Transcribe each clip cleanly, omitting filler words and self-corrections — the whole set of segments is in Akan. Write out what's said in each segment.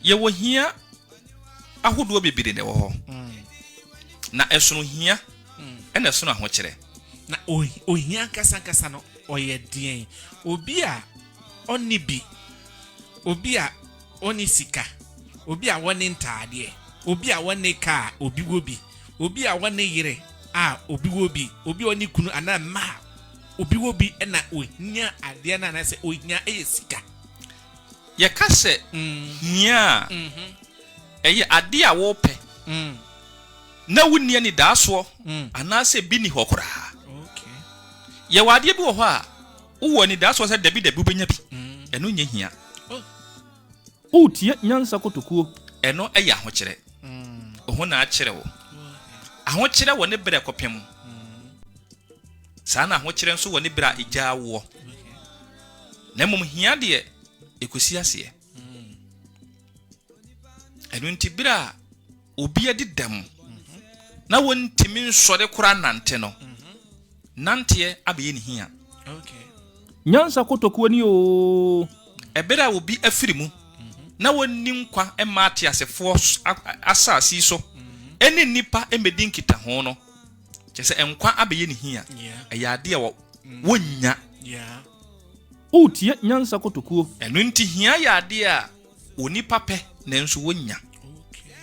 Yɛwɔ hia ahodoɔ bebree na ɛwɔ hɔ. Na ɛsono hia ɛna ɛsono ahokyerɛ. Na ohia ankasa ankasa no ɔyɛ deɛn? Obi a ɔnni bi, obi a ɔnni sika, obi a ɔnni ntaadeɛ, obi a ɔnni kaa a obi wɔ bi, obi a ɔnni yere a obi wɔ bi, obi a ɔnni kunu anaa mma a obi wɔ bi na ohia adeɛ no anaasɛ ohia yɛ sika. Yɛka sɛ hia a, ɛyɛ adeɛ a wopɛ na wonni anidaasoɔ anaasɛ bi nni hɔ koraa. Yɛwɔ adeɛ bi wɔ hɔ a, wowɔ anidaasoɔ sɛ dabi dabi wobɛnya bi. Ɛno nyɛ hia. Woretie Nyansa Kotokuo. Ɛno yɛ ahokyerɛ. Wo ho na akyere wo. Ahokyerɛ wɔ ne berɛ kɔpem. Saa na ahokyerɛ nso wɔ ne berɛ a ɛgyaa woɔ. Na mmom hia deɛ, ɛkɔsi aseɛ. Ɛno nti berɛ a obi adi dɛm na wɔntumi nsɔre koraa nnante no, nanteɛ abɛyɛ ne hia. Nyansa kotokuo ni oo. Ɛberɛ a obi afiri mu na wɔnni nkwa mma ateasefoɔ asase yi so ne nnipa mmɛdi nkitaho no, kyerɛ sɛ nkwa abɛyɛ ne hia. Ɛyɛ adeɛ a wɔnnya. Woretie Nyansa Kotokuo. Ɛno nti hia yɛ adeɛ a onipa pɛ nanso wɔnnya.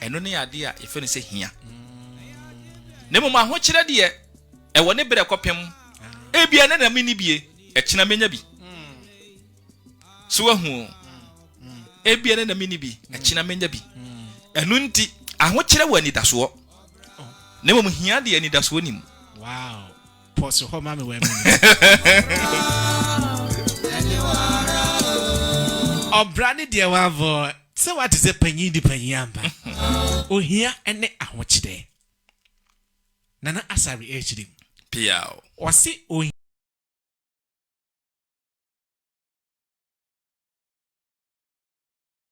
Ɛno ne adeɛ a yɛfrɛ no sɛ hia. Na mmom ahokyerɛ deɛ, ɛwɔ ne berɛ kɔpem. Ebia ɛnnɛ na menni bie, ɛkyena mɛnya bi. So wahu o? Ebia ɛnnɛ na menni bi, ɛkyena mɛnya bi. Ɛno nti ahokyerɛ wɔ anidasoɔ. Na mmom hia deɛ anidasoɔ nni mu. Wow. Pause hɔ ma me wɔ minute. Ɔbra ne deɛ wabɔ sɛ wate sɛ panyin di panyin ampa. Ohia ne ahokyerɛ. Nana Asare ɛrekyerɛ mu. Piaw. Ɔse ohia.